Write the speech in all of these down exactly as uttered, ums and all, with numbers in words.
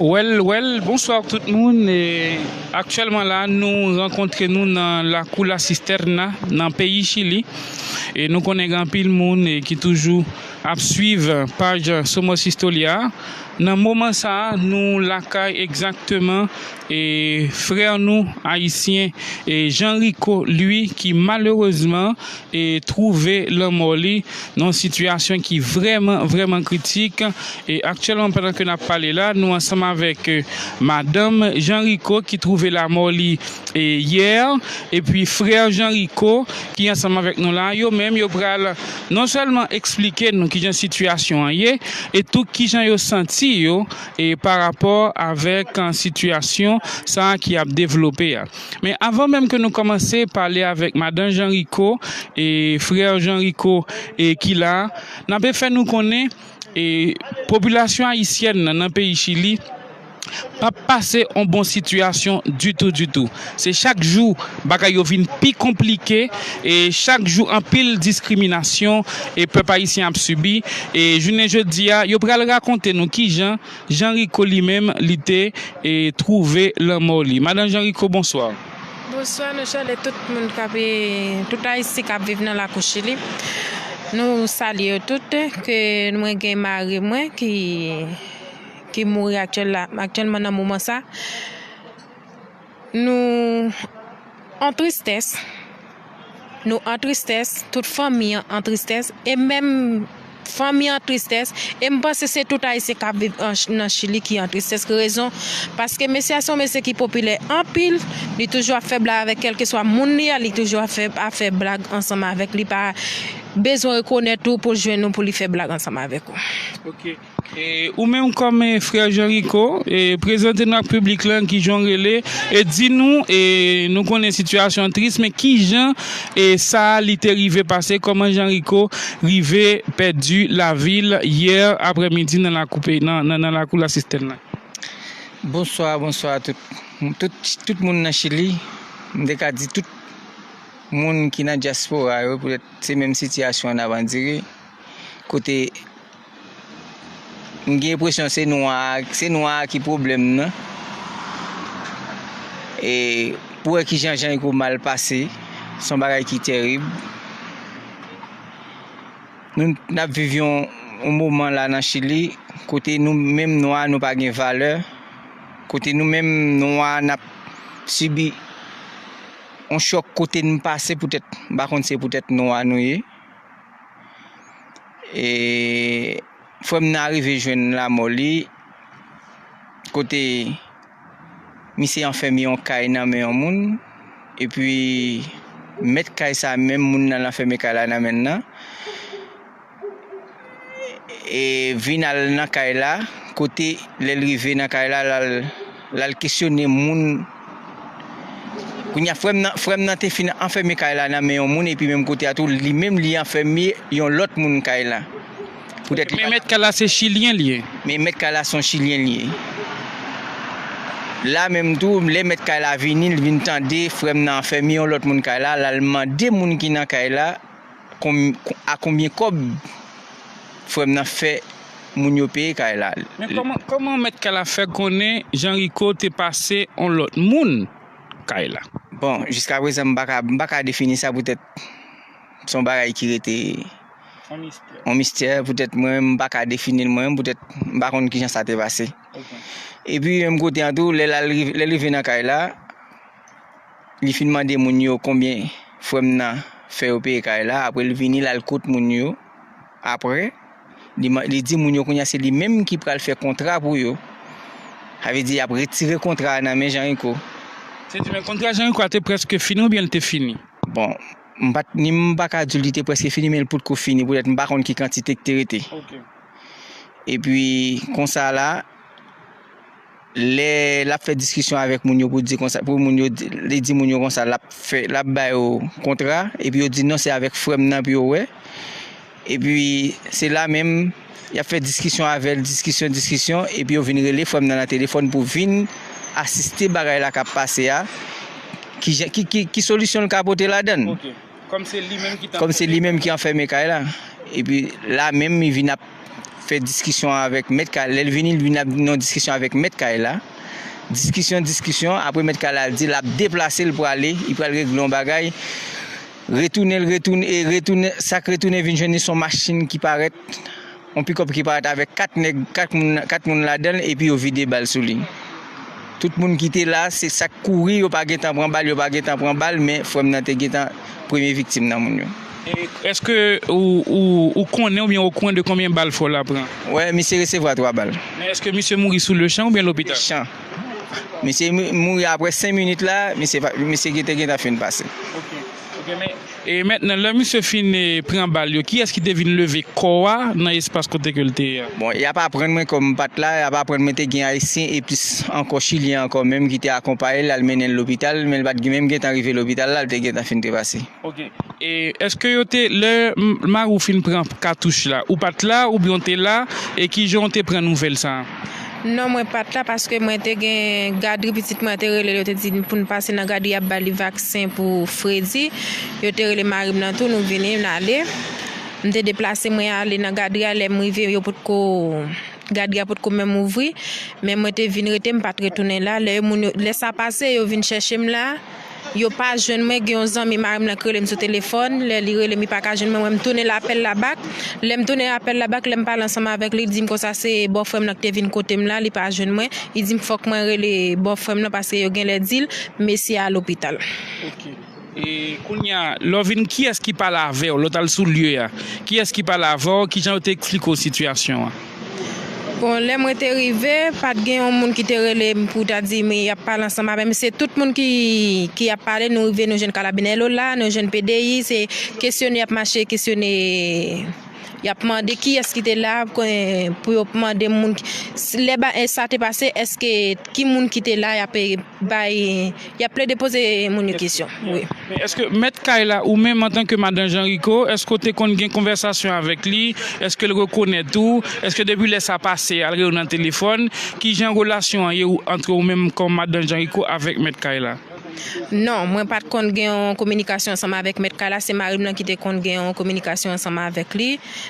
Well, well, bonswa tout moun. E, aktyèlman la, nou rankontre nou nan lakou La Cisterna, nan peyi Chili. E nou konnen gen anpil moun, e, ki toujou ap swiv paj Somos Historia. Nan moman sa a, nou lakay egzakteman, e, frè nou ayisyen, e, Jean Rico, li, ki malerezman, e, twouve lanmò li nan yon sitiyasyon ki vrèman, vrèman kritik. E aktyèlman, pandan ke n ap pale la, nou ansanm avèk, e, madanm Jean Rico ki twouve lanmò li, e, yè, epi frè Jean Rico ki ansanm avèk nou la, yo menm yo pral non sèlman eksplike nou kijan sitiyasyon an ye, e tou kijan yo santi yo, e, pa rapò avèk, e, sitiyasyon sa a ki ap devlope a. Men avan menm ke nou kòmanse pale avèk madanm Jean Rico e frè Jean Rico, e, ki la, n ap fè nou konnen, e, popilasyon ayisyèn nan, nan peyi Chili p ap pase yon bon sitiyasyon ditou, ditou. Se chak jou bagay yo vin pi konplike, e chak jou anpil diskriminasyon e pèp ayisyen ap sibi. E jounen jodi a, yo pral rakonte nou kijan Jean Rico li menm, li te, e, twouve lanmò li. Madanm Jean Rico, bonswa. Bonswa, nou salye tout moun k ap, e, tout Ayisyen k ap viv nan lakou Chili. Nou salye yo tout, ke mwen gen mari mwen ki, ki mouri aktyèl la, aktyèlman nan moman sa. Nou an tristès. Nou an tristès, tout fanmi an an tristès, e menm fanmi an an tristès, e m panse se tout Ayisyen k ap viv an Ch-, nan Chili ki an tristès. Ki rezon? Paske mesye a se yon mesye ki popilè anpil, li toujou ap fè blag avèk kèlkeswa moun li a, li toujou ap fè, ap fè blag ansanm avèk li, pa bezwen rekonèt ou pou l jwenn ou pou li fè blag ansanm avèk ou. Ok. E ou menm kòm, e, frè Jean Rico, e, prezante nou ak piblik lan kijan w rele, e di nou, e nou konnen sitiyasyon an tris, men kijan, e sa a li te rive pase, kòman Jean Rico rive pèdi lavi l yè aprèmidi nan lakou peyi, nan, nan, nan lakou La Cisterna? Bonswa, bonswa tout, tout, tout moun nan Chili. M te ka di tout moun ki nan dyaspora yo, poutèt se menm sitiyasyon an ap andire. Kote m gen enpresyon se nwa a, se nwa a ki pwoblèm nan. E pou wè kijan Jean Rico mal pase, se yon bagay ki tèrib. Nou, n ap viv yon, yon moman la nan Chili, kote nou menm nwa, nou pa gen valè, kote nou menm nwa, n ap sibi yon chòk kote n pase poutèt, m pa konn se poutèt nwa nou ye. E frè m nan rive jwenn lanmò li, kote misye anfème yon kay nan men yon moun, epi mèt kay sa menm moun nan l anfème kay la nan men l nan, e vin al nan kay la, kote lè l rive nan kay la, l al, l al kesyone moun. Kounye a, frè m nan, frè m nan te fin anfème kay la nan men yon moun, epi menm kote a tou, li menm li anfème yon lòt moun kay la. Poutèt li men pa mèt kay la se chilyen li ye. Men mèt kay la se yon chilyen li ye. La menm tou, lè mèt kay la vini, li vin tande frè m nan anfème yon lòt moun kay la, l al mande moun ki nan kay la, kon-, a konbyen kòb frè m nan fè moun yo peye kay la. Men kòman, kòman mèt kay la fè konnen Jean Rico te pase yon lòt moun kay la? Bon, jiskaprezan, m pa ka, m pa ka defini sa poutèt se yon bagay ki rete yon mistè. Yon mistè, poutèt mwen, m pa ka defini l mwen, poutèt m pa konn kijan sa te pase. Ok. Epi, menm kote an tou, lè l al riv-, lè l rive nan kay la, li fin mande moun yo konbyen frè m nan fè yo peye kay la, apre l vini, l al kot moun yo. Apre, li man-, li di moun yo kounye a se li menm ki pral fè kontra pou yo. Sa vle di, y ap retire kontra a nan men Jean Rico. Se di, men kontra Jean Rico a te prèske fini oubyen l te fini? Bon, m pa t, ni m pa ka di w li te prèske fini, men l potko fini, poutèt m pa konn ki kantite ki te rete. Ok. Epi, konsa la, lè l ap fè diskisyon avèk moun yo pou di konsa, pou moun yo di, li di moun yo konsa, l ap fè, l ap ba yo kontra, epi yo di non, se avèk frè m nan pou yo wè. Epi, se la menm, y ap fè diskisyon avè l, diskisyon, diskisyon, epi yo vin rele frè m nan nan telefòn pou vin asiste bagay la k ap pase a. Ki jan, ki, ki, ki solisyon l ka pote ladan l? Ok. Kòm se li menm ki t Kòm se li menm ki anfème kay la. Epi la menm, li vin ap fè diskisyon avèk mèt kay, lè l vini, l vin ap nan diskisyon avèk mèt kay la. Diskisyon, diskisyon, apre mèt kay la di l ap deplase l prale, li pral regle yon bagay. Retounen l, retounen, e retounen, sa k retounen vin jwenn li se yon machin ki parèt, yon pikòp ki parèt avèk kat nèg, kat moun, kat moun ladan l, epi yo vide bal sou li. Tout moun ki te la, se sa k kouri, yo pa gentan pran bal, yo pa gentan pran bal, men frè m nan te gentan premye viktim nan moun yo. E èske ou, ou, ou konnen oubyen okouran de konbyen bal frè w la pran? Wè, misye resevwa twa bal. Men èske misye mouri sou le chan oubyen lopital? Chan. Misye mou-, mouri apre senk minit la, misye pa, misye te gentan fin pase. Ok. Ok, men, e mentnan, lè misye fin, e, pran bal yo, kiyès ki te vin leve kò a nan espas kote ke l te ye a? Bon, y ap aprann mwen kòm m pa t la, y ap aprann mwen te gen Ayisyen e plis ankò Chilyen ankò menm ki te akonpaye l al mennen l lopital, men l pa t menm gentan rive lopital la, l te gentan fin trepase. Ok. E èske yo te, lè m-, mari w fin pran katouch la, ou pa t la, oubyen w te la, e kijan w te pran nouvèl sa a? Non, mwen pa t la paske mwen te gen gadri, pitit mwen te rele l, yo te di pou n pase nan gadri, y ap ba li vaksen pou fredi. Yo te rele mari m nan tou, nou vini, n ale. M te deplase, mwen ale nan gadri a, lè m rive, yo potko, gadri a potko menm ouvri. Men mwen te vin rete, m pa t retounen la. Lè yo moun yo, lè sa pase, yo vin chèche m la. Yo pa jwenn mwen, gen yon zanmi mari m nan k rele m sou telefòn. Lè li rele m, li pa ka jwenn mwen, mwen m tounen lapèl la bak. Lè m tounen lapèl la bak, lè m pale ansanm avèk li, li di m konsa se bòfrè m nan ki te vin kote m la, li pa jwenn mwen. Li di m fòk mwen rele bòfrè m nan paske yo genlè di l mesye a lopital. Ok. E kounye a, lè w vin, kiyès ki pale avè w? Lè w t al sou lye a, kiyès ki pale avè w? Kijan yo te eksplike w sitiyasyon an? Bon, lè mwen te rive, pa t gen yon moun ki te rele m pou ta di m y ap pale ansanm avè m. Se tout moun ki, ki ap pale, nou rive, nou jwenn Carabineiro la, nou jwenn P D I, se kesyone y ap mache, kesyone, y ap mande kiyès ki te la, pou, pou yo mande moun ki, lè ba, sa te pase, èske ki moun ki te la, y ap, e, bay, y ap plede poze moun yo kesyon, wi. Men èske mèt kay la, ou menm antanke madan Jean Rico, èske w te konn gen konvèsasyon avèk li? Èske l rekonèt ou? Èske depi lè sa pase, al rele w nan telefòn? Kijan relasyon an ye ou, antre ou menm kòm madan Jean Rico avèk mèt kay la? Non, mwen pa t konn gen yon kominikasyon ansanm avèk mèt kay la. Se mari m nan ki te konn gen yon kominikasyon ansanm avèk li.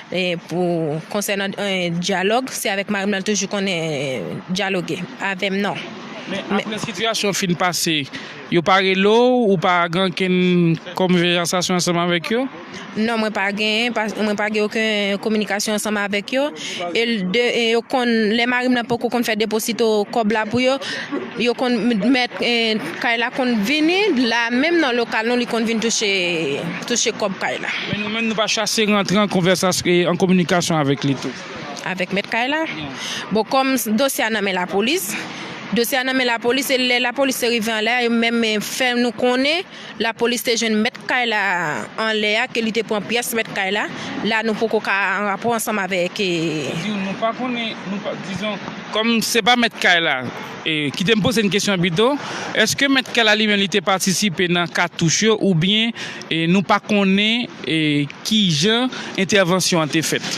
E pou konsènan, e, dyalòg, se avèk mari m nan l toujou konnen, e, dyaloge. Avè m, non. Men apre sitiyasyon fin pase, yo pa rele w, ou pa gen okenn konvèsasyon ansanm avèk yo? Non, mwen pa gen, pa, mwen pa gen okenn kominikasyon ansanm avèk yo. E l de, e yo konn, lè mari m nan poko konn fè deposito kòb la pou yo, yo konn mèt, e, kay la konn vini, la menm nan lokal nou, li konn vin touche, touche kòb kay la. Men nou menm, nou pa chase rantre an konvèsasyon, e, an kominikasyon avèk li tou? Avèk mèt kay la? Non. Bon, kòm s-, dosye a nan men lapolis, dosye a nan men lapolis, e lè lapolis te rive anlè a, yo menm, e, fè nou konnen, lapolis te jwenn mèt kay la anlè a, ke li te pran pyès mèt kay la. La, nou poko ka an rapò ansanm avèk, e, di w, nou pa konnen, nou pa, dizon, kòm se pa mèt kay la, e, kite m poze yon kesyon pito, èske mèt kay la li menm li te patisipe nan katouch yo, oubyen, e, nou pa konnen, e, kijan entèvansyon an te fèt?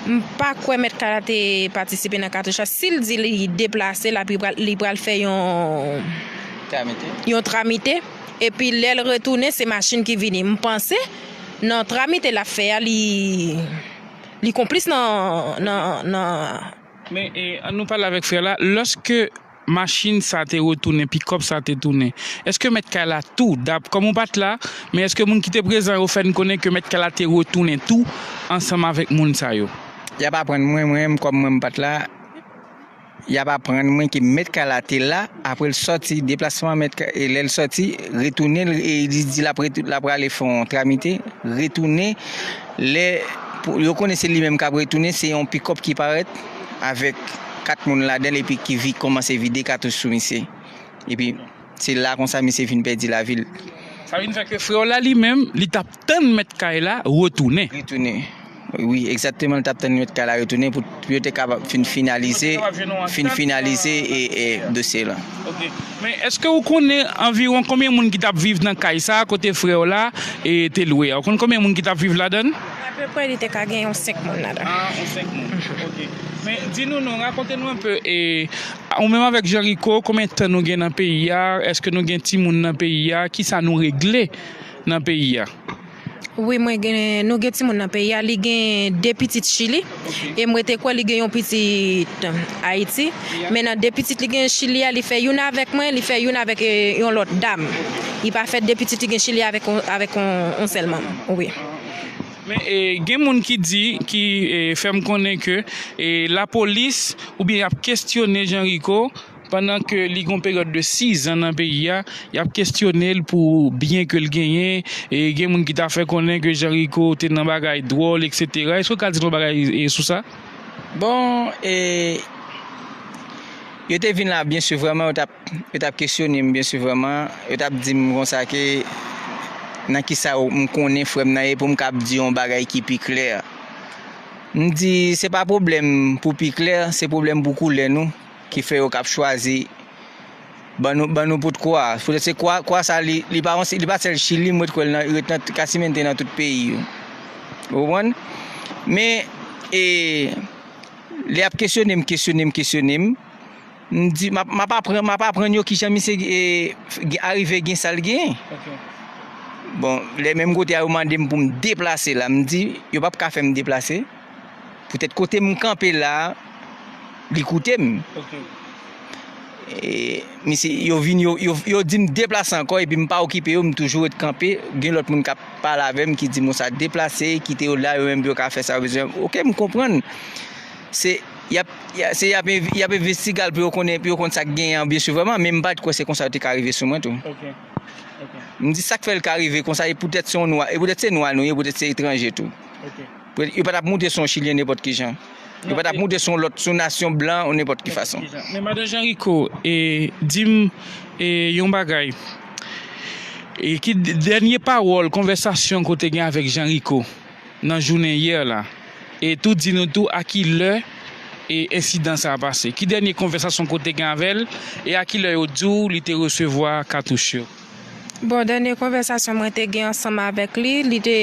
M pa kwè mèt kay la te patisipe nan katouch la. Si l di li deplase, l ap, li pral, li pral fè yon, tramite, yon tramite. Epi lè l retounen, se machin ki vini. M panse, nan tramite l ap fè a, li, li konplis nan, nan, nan. Men, e, ann nou pale avèk frè la. Lòske machin sa te retounen, pikòp sa te tounen, èske mèt kay la tou, dap-, kòm ou pa t la, men èske moun ki te prezan yo fè n konnen ke mèt kay la te retounen tou ansanm avèk moun sa yo? Y ap aprann mwen, mwen menm kòm mwen m pa t la, y ap aprann mwen ke mèt kay la te la, apre l sòti, deplasman mèt kay, e lè l sòti, retounen, e li di l ap retou-, l ap prale fè yon tramite, retounen, lè, pou, yo konnen se li menm k ap retounen, se yon pikòp ki parèt avèk kat moun ladan l epi ki vi-, kòmanse vide katouch sou misye. Epi, se la konsa misye vin pèdi lavi l. Sa vin fè ke frè w la li menm, li t ap tann mèt kay la retounen. Retounen. Wi, egzakteman, li t ap tann mèt kay la retounen pou, pou yo te kapab fin finalize, fin finalize e, e dosye la. Ok. Men èske ou konnen anviwon konbyen moun ki t ap viv nan kay sa a kote frè w la, e, te lwe a? Ou konn konbyen moun ki t ap viv ladan l? Apeprè, li te ka gen yon senk moun ladan. Ah, yon senk moun. Ok. Men di nou non, rakonte nou enpe, e, ou menm avèk Jean Rico, konbyen tan nou gen nan peyi a? Èske nou gen timoun nan peyi a? Kisa nou regle nan peyi a? Wi, mwen gen, nou gen timoun nan peyi a, li gen de pitit Chili, e mwen te kwè li gen yon pitit Ayiti. Men nan de pitit li gen Chili a, li fè youn avèk mwen, li fè youn avèk, e, yon lòt dam. Li pa fè de pitit li gen Chili avèk on, avèk on, on sèl manm. Wi. Men e, gen moun ki di, ki e, fè m konnen ke e, lapolis oubyen y ap kestyone Jean Rico pandan ke li gen yon peryòd de sizan nan peyi a, y ap kestyone l pou byen ke l genyen, e gen moun ki ta fè konnen ke Jean Rico te nan bagay dwòl, etsetera. Èske w ka di nou yon bagay e, sou sa? Bon, e, yo te vin la, byen si vrèman yo t ap, yo t ap kesyone m, byen si vrèman yo t ap di m konsa ke nan kisa m konnen frè m nan ye pou m kab di yon bagay ki pi klè. M di se pa pwoblèm pou pi klè, se pwoblèm pou koulè nou ki fè yo k ap chwazi ban nou, ban nou pout kwa. Poutèt se kwa, kwa sa li, li pa, li pa sèl Chili, m ret kwè l nan, ret nan, Kasimen te nan tout peyi yo. Ou konprann? Men, e, lè y ap kesyone m, kesyone m, kesyone m, m di, m ap, m ap aprann, m ap aprann yo kijan misye e, arive gen sa l genyen. Bon, lè menm kote a yo mande m pou m deplase la, m di, yo p ap ka fè m deplase. Poutèt kote m kanpe la, li koute m. E, misye, yo vin, yo, yo, yo di m deplase ankò, epi m pa okipe yo, m toujou ret kanpe. Gen lòt moun k ap pale avè m ki di m konsa deplase, kite yo la, yo menm pou yo ka fè sa yo bezwen. Oke, m konprann. Se, y ap, y a- se y ap, env- y ap envestige l pou yo konnen, pou yo konn sa k genyen an, byen si vrèman, men m pa t kwè se konsa yo te ka rive sou mwen tou. M di sa k fè l ka rive konsa, e poutèt se yon nwa, e poutèt se nwa nou ye, poutèt se etranje tou. Yo pa t ap moute sou yon Chilyen nenpòt ki jan. Yo pa t ap moute sou yon lòt, sou nasyon blan ou nenpòt ki fason. Men madan Jean Rico, e, di m e, yon bagay. E, ki d- dènye pawòl, konvèsasyon ke w te gen avèk Jean Rico nan jounen yè la? E tou di nou tou a ki lè e ensidan sa a pase. Ki dènye konvèsasyon ke w te gen avè l? E a ki lè yo di w li te resevwa katouch yo? Bon, dènye konvèsasyon mwen te gen ansanm avèk li, li te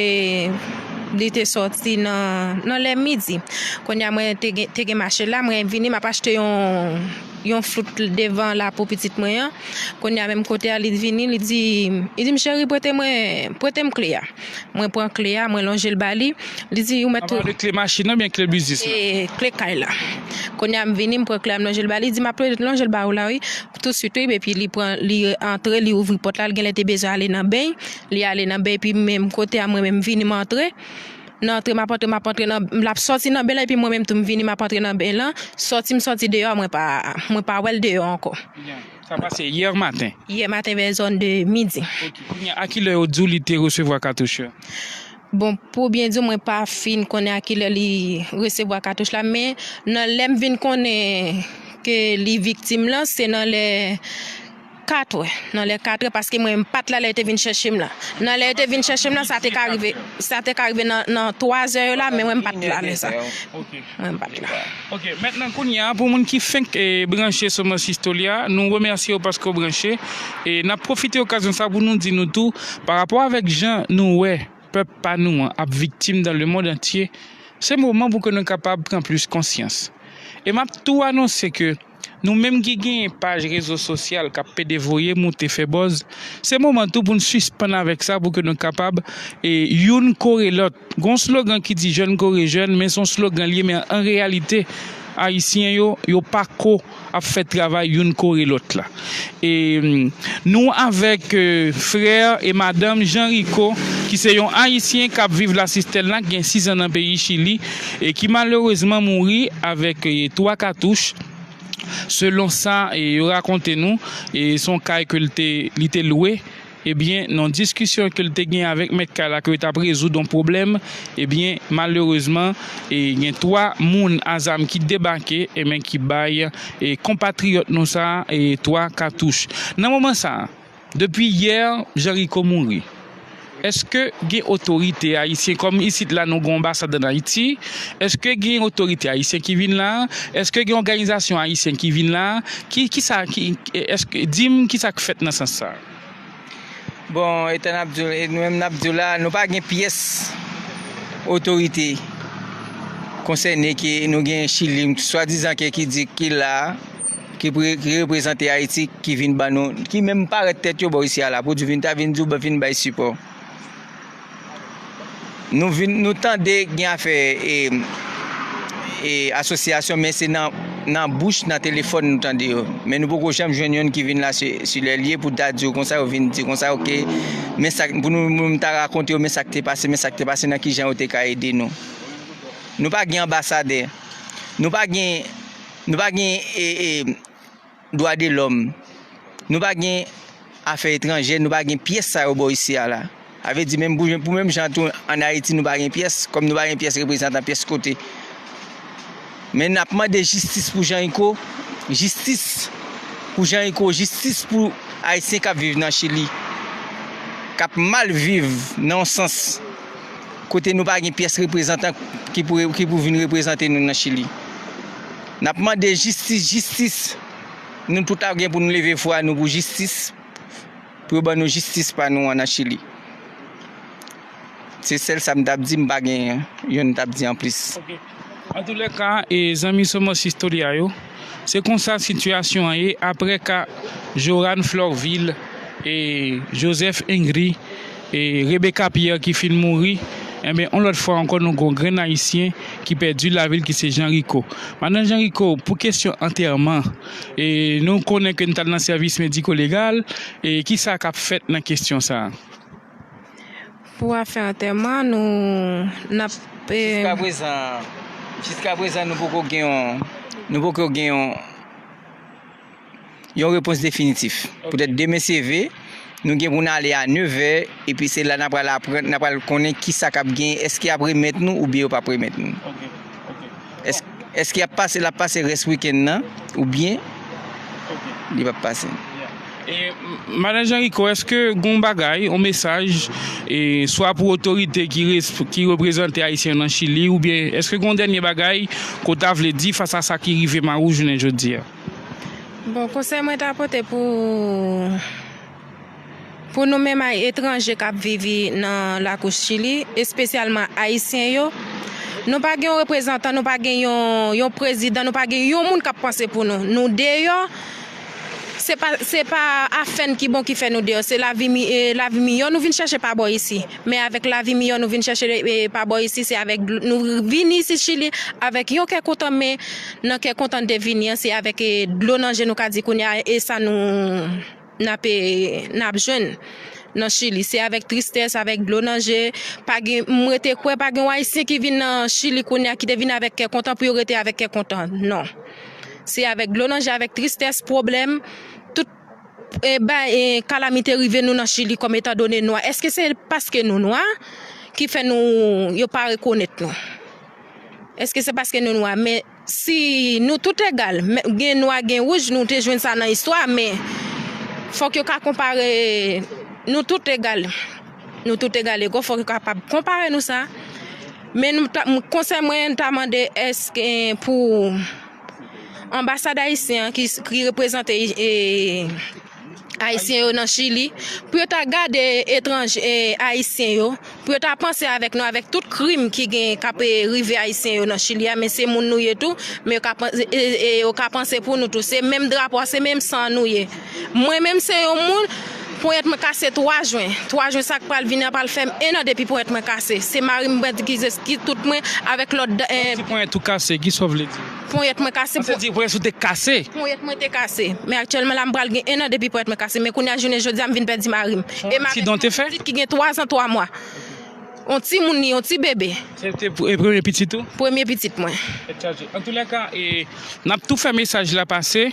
li te sòti nan, nan lè midi. Kounye a mwen te gen, te gen mache la, mwen vini, m ap achte yon, yon flout devan la pou pitit mwen an. Kounye a menm kote a, li vini, li di, li di m, cheri, prete mwen, prete m kle a. Mwen pran kle a, mwen lonje l ba li. Li di, ou mèt. Ou pale de kle machin nan oubyen kle biznis la? E, kle kay la. Kounye a m vini, m pran kle a, m lonje l ba li. Li di, m ap lonje l ba ou la, wi. Tousuit, wi, epi li pran, li antre, li ouvri pòt la, li genlè te bezwen ale nan beny. Li ale nan beny, epi menm kote a, mwen menm, m vini, m antre. Nan antre, m ap antre, m ap antre, nan, l ap sòti nan beny la, epi mwen menm tou, m vini, m ap antre nan beny lan. Sòti, m sòti deyò, mwen pa, mwen pa wè l deyò ankò. Sa pase yè maten? Yè maten, vè zòn de midi. Kounye a, a ki lè yo di w li te resevwa katouch yo? Bon, pou byen di w, mwen pa fin konnen a ki lè li resevwa katouch la, men nan lè m vin konnen ke li viktim lan, se nan lè katrè. Nan lè katrè, paske mwen, m pa t la lè yo te vin chèche m lan. Nan lè yo te vin chèche m lan, sa te ka rive, sa te ka rive nan, nan twazè yo la, men mwen, m pa t la lè sa. Mwen, m pa t la. Ok, mentnan kounye a, pou moun ki fenk e, branche sou Mans Istoli a, nou remèsye w paske w branche. E n ap pwofite okazyon sa pou nou di nou tou, pa rapò avèk jan nou wè pèp pa nou an ap viktim dans le monde entier, se moman pou ke nou kapab pran plis konsyans. E m ap tou anonse ke nou menm ki genyen paj rezo sosyal k ap pede voye moute fè buzz, se moman tou pou n sispann avèk sa pou ke nou kapab e, youn kore lòt. Gen yon slogan ki di jèn kore jèn, men se yon slogan l ye, men an reyalite, Ayisyen yo, yo pa ko ap fè travay youn kore lòt la. E, nou avèk e, frè e madanm Jean Rico, ki se yon Ayisyen k ap viv Lasistèl la, ki gen sizan nan peyi Chili, e ki malerezman mouri avèk e, twa katouch. Selon sa e, yo rakonte nou, e, se yon kay ke l te, li te lwe. Ebyen, nan yon diskisyon ke l te gen avèk mèt kay la, ke yo t ap rezoud yon pwoblèm, ebyen, malerezman, e, gen twa moun a zam ki debake, ebyen, ki bay e, konpatriyòt nou sa a e, twa katouch. Nan moman sa a, depi yè, Jean Rico mouri. Èske gen otorite ayisyen, kòm isit la nou gen yon anbasad ann Ayiti, èske gen otorite ayisyen ki vin la? Èske gen òganizasyon ayisyen ki vin la? Ki, ki sa, ki, èske, di m ki sa k fèt nan sans sa a? Bon, e tan n ap di w, e nou menm n ap di w la, nou pa gen pyès otorite konsène ke nou gen Chili, swadizan ke ki di ki la, ki pre- ki reprezante Ayiti, ki vin ban nou, ki menm parèt tèt yo bò isi a la, pou di vin ta vin di w vin bay sipò. Nou vin, nou tande gen afè e, e asosyasyon, men se nan, nan bouch, nan telefòn nou tande yo. Men nou poko janm jwenn youn ki vin la si, si lè l ye pou ta di w konsa, yo vin di konsa, oke, men sa, pou nou, nou ta rakonte yo, men sa k te pase, men sa k te pase, nan ki jan yo te ka ede nou. Nou pa gen anbasadè. Nou pa gen, nou pa gen e, e, dwa de lòm. Nou pa gen afè etranjè, nou pa gen pyès sa yo bò isi a la. Sa vle di menm pou, pou menm jan tou ann Ayiti nou pa gen pyès, kòm nou pa gen pyès reprezantan pyès kote. Men n ap mande jistis pou Jean Rico, jistis pou Jean Rico, jistis pou Ayisyen k ap viv nan Chili, k ap mal viv nan yon sans kote nou pa gen pyès reprezantan ki pou, ki pou vin reprezante nou nan Chili. N ap mande jistis, jistis. Nou tout ap gen pou nou leve vwa nou pou jistis, pou yo ban nou jistis pa nou an nan Chili. Se sèl sa m t ap di, m pa gen youn m t ap di anplis. Antoulèka, e zanmi Somos Historia yo, se konsa sitiyasyon an ye apre ka Joran Florvil, e Joseph Ingri, e Rebecca Pierre ki fin mouri. Enben, yon lòt fwa ankò, nou gen yon grenn Ayisyen ki pèdi lavi l, ki se Jean Rico. Madan Jean Rico, pou kesyon antèman, e nou konnen ke n t al nan sèvis mediko-legal, e kisa k ap fèt nan kesyon sa a? Pou afè antèman, nou n ap. Jiskaprezan, jiskaprezan nou poko gen yon, nou poko gen yon, yon repons definitif. Poutèt demen se ve, nou gen pou n ale a nevè, epi se la n a pral aprann, n a pral konnen kisa k ap gen, èske y ap remèt nou oubyen yo p ap remèt nou. Èske, èske y ap pase, l ap pase rès wikenn nan, oubyen li p ap pase. E, Madan Jean Rico, èske gen yon bagay, yon mesaj, e, swa pou otorite ki, ki reprezante Ayisyen yo nan Chili, oubyen èske gen yon dènye bagay ke w ta vle di fas a sa ki rive Mawou jounen jodi a? Bon, konsèy mwen ta pote pou pou nou menm etranje k ap viv nan lakou Chili, espesyalman Ayisyen yo, nou pa gen yon reprezantan, nou pa gen yon, yon prezidan, nou pa gen yon moun k ap panse pou nou. Nou deyò, se pa, se pa afè n ki bon ki fè nou deyò, se lavi, lavi miyò nou vin chèche pa bò isi. Men avèk lavi miyò nou vin chèche pa bò isi, se avèk, nou vin isi Chili avèk yon kè kontan, men nan kè kontan de vini an, se avèk dlo nan je nou ka di kounye a, e sa nou n ap, n ap jwenn nan Chili. Se avèk tristès, avèk dlo nan je. Pa gen, m rete kwè pa gen yon Ayisyen ki vin nan Chili kounye a ki te vin avèk kè kontan pou yo rete avèk kè kontan. Non. Se avèk dlo nan je, avèk tristès, pwoblèm, tout e, ba, e, kalamite rive nou nan Chili kòm etandone nwa. Èske se paske nou nwa ki fè nou, yo pa rekonèt nou? Èske se paske nou nwa? Men si nou tout egal, gen nwa, gen wouj, nou te jwenn sa nan istwa, men fòk yo ka konpare, nou tout egal. Nou tout egal ego, fòk yo kapab konpare nou sa. Men nou ta, konsèy mwen, m ta mande èske pou anbasad ayisyen an ki, ki reprezante e, Ayisyen yo nan Chili, pou yo ta gade etranje, e, Ayisyen yo, pou yo ta panse avèk nou, avèk tout krim ki gen k ap, e, rive Ayisyen yo nan Chili a, men se moun nou ye tou, men yo ka panse, e, e, yo ka panse pou nou tou. Se menm drapo a, se menm san nou ye. Mwen menm se yon moun, ponyèt mwen kase twa jen. Twa jen sa k pral vini an pral fè m en an depi ponyèt mwen kase. Se mari m mwen ki, ki tout mwen avèk lòt. Ti ponyèt ou kase, kisa w vle di? Ponyèt mwen kase. Sa vle di ponyèt ou te kase? Ponyèt mwen te kase. Men aktyèlman la m pral gen en an depi ponyèt mwen kase. Men kounye a jounen jodi a m vin pèdi mari m. E mari m gen yon pitit ki gen twa zan twa mwa. Yon timoun li, yon ti bebe. Se te premye pitit ou? Premye pitit mwen. Tèt chaje. Antoulèka, e, n ap tou fè mesaj la pase.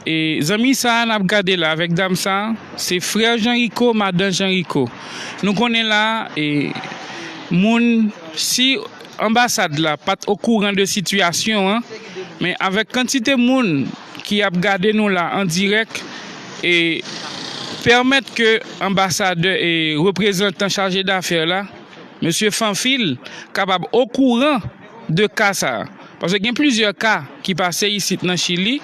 E zanmi sa a n ap gade la avèk dam sa a, se frè Jean Rico, madan Jean Rico. Nou konnen la, e, moun, si anbasad la pa t okouran de sitiyasyon an, men avèk kantite moun ki ap gade nou la an dirèk, e pèmèt ke anbasadè e reprezantan chaje dafè la, mesye Fanfil, kapab okouran de ka sa a. Paske gen plizyè ka ki pase isit nan Chili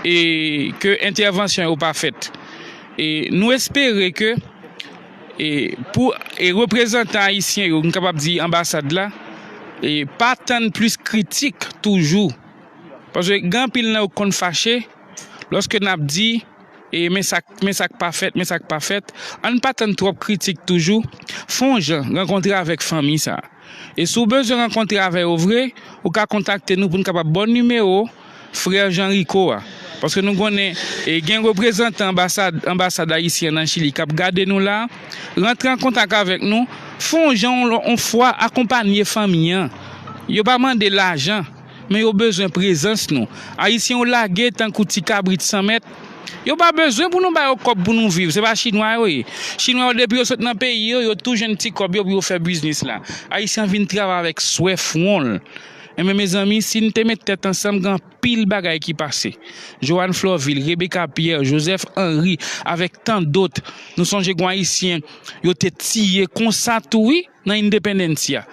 e ke entèvansyon yo pa fèt. E nou espere ke e pou e reprezantan ayisyen yo, m kapab di anbasad la, e pa tann plis kritik toujou. Paske gen anpil nan yo konn fache lòske n ap di E men sa k, men sa k pa fèt, men sa k pa fèt. Ann pa tann twòp kritik toujou. Fè yon jan, rankontre avèk fanmi sa. E si w bezwen rankontre avè yo vre, ou ka kontakte nou pou n kapab ba w nimewo frè Jean Rico a. Paske nou konnen, e, gen reprezantan anbasad, anbasad ayisyen nan Chili k ap gade nou la. Rantre an kontak avèk nou. Fè yon jan, yon, yon fwa, akonpanye fanmi an. Yo pa mande lajan, men yo bezwen prezans nou. Ayisyen yo lage tankou ti kabrit san mèt. Yo pa bezwen pou nou ba yo kòb pou nou viv. Se pa chinwa yo ye. Chinwa yo, depi yo sot nan peyi yo, yo tou jwenn ti kòb yo pou yo fè biznis la. Ayisyen an vin travay avèk swè fwon l. Enben, mezanmi, si n te met tèt ansanm, gen anpil bagay ki pase. Johanne Florvil, Rebecca Pierre, Joseph Henry, avèk tan dòt. Nou sonje gen Ayisyen yo te tiye konsa tou, wi, nan Independencia.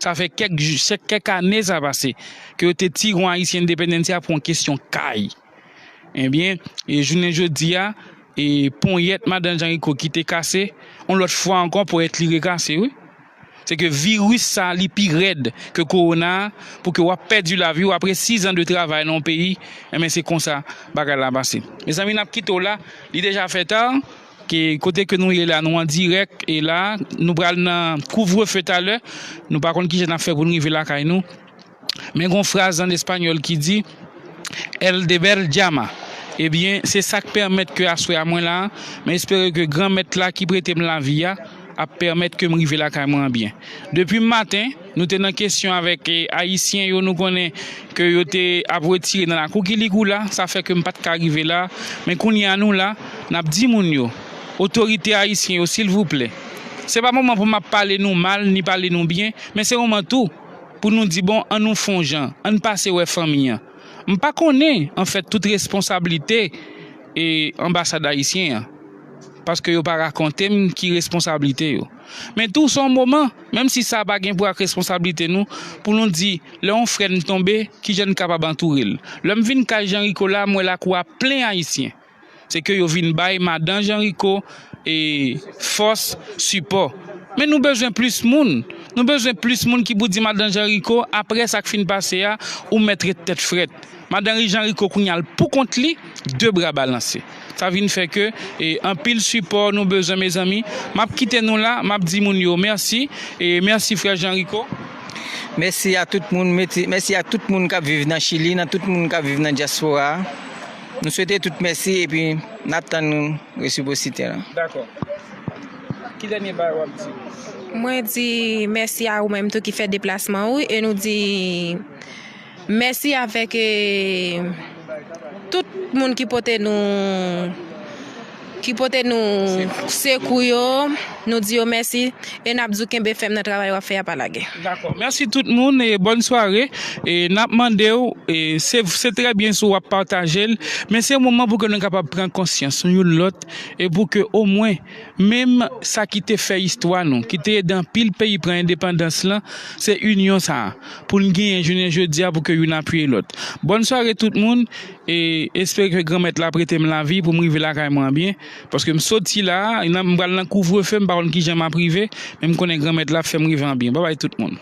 Sa fè kèk jou, se kèk ane sa pase, ke yo te tiye yon Ayisyen Independencia pou yon kesyon kay. Ebyen, e jounen jodi a, e ponyèt madan Jean Rico ki te kase, yon lòt fwa ankò, ponyèt li rekase, wi. Se ke viris sa, li pi rèd ke kowona a, pou ke w ap pèdi lavi w apre sizan de travay nan yon peyi, enben, se konsa bagay la pase. Mezanmi, n ap kite w la, li deja fè ta, ke kote ke nou ye la, nou an dirèk, e la, nou pral nan kouvrefe talè, nou pa konn kijan n ap fè pou n rive lakay nou. Men gon fraz an espanyòl ki di, "El deber llama." Ebyen, se sa k pèmèt ke aswè a mwen la, men espere ke Granmèt la ki prete m lavi a ap pèmèt ke m rive lakay mwen an byen. Depi maten, nou te nan kesyon avèk, e, Ayisyen yo, nou konnen ke yo te ap retire nan lakou Kilikou la, sa fè ke m pa t ka rive la, men kounye a nou la, n ap di moun yo, otorite ayisyen yo, silvouplè, se pa moman pou m ap pale nou mal, ni pale nou byen, men se moman tou pou nou di, bon, ann nou fè yon jan, ann pase wè fanmi an. M pa konnen, anfèt, tout responsablite, e, anbasad ayisyen an, paske yo pa rakonte m ki responsablite yo. Men tou, se yon moman, menm si sa pa gen pou ak responsablite nou, pou nou di, lè yon frè n tonbe, kijan n kapab antoure l. Lè m vin kay Jean Rico la, m wè lakou a plen Ayisyen. Se ke yo vin bay madan Jean Rico, e, fòs, sipò. Men nou bezwen plis moun. Nou bezwen plis moun ki pou di madan Jean Rico, apre sa k fin pase a, ou mèt ret tèt frèt. Madan Jean Rico kounye a l pou kont li, de bra balanse. Sa vin fè ke, e, anpil sipò nou bezwen, mezanmi. M ap kite nou la, m ap di moun yo mèsi, e mèsi frè Jean Rico. Mèsi a tout moun, mèsi, mèsi a tout moun k ap viv nan Chili, nan tout moun k ap viv nan dyaspora a. Nou swete tout mèsi epi n ap tann resipwosite la. Dakò. Ki dènye bagay w ap di? Mwen di mèsi a ou menm tou ki fè deplasman ou e nou di mèsi avèk, e, tout moun ki pote nou, ki pote nou sekou yo, nou di yo mèsi e n ap di w kenbe fèm nan travay w ap fè a, pa lage. Dakò. Mèsi tout moun e bòn sware. E n ap mande w, e se, se trè byen si w ap pataje l, men se moman pou ke nou kapab pran konsyans youn lòt e pou ke omwen menm sa ki te fè istwa nou, ki te ede anpil peyi pran endepandans lan, se inyon sa a, pou n genyen jounen jodi a pou ke youn apiye lòt. Bòn sware tout moun, e espere ke Granmèt la prete m lavi pou m rive lakay mwen an byen, paske m soti la, m pral nan kouvrefe, m pa konn kijan m ap rive, men m konnen Granmèt la ap fè m rive an byen. Babay tout moun.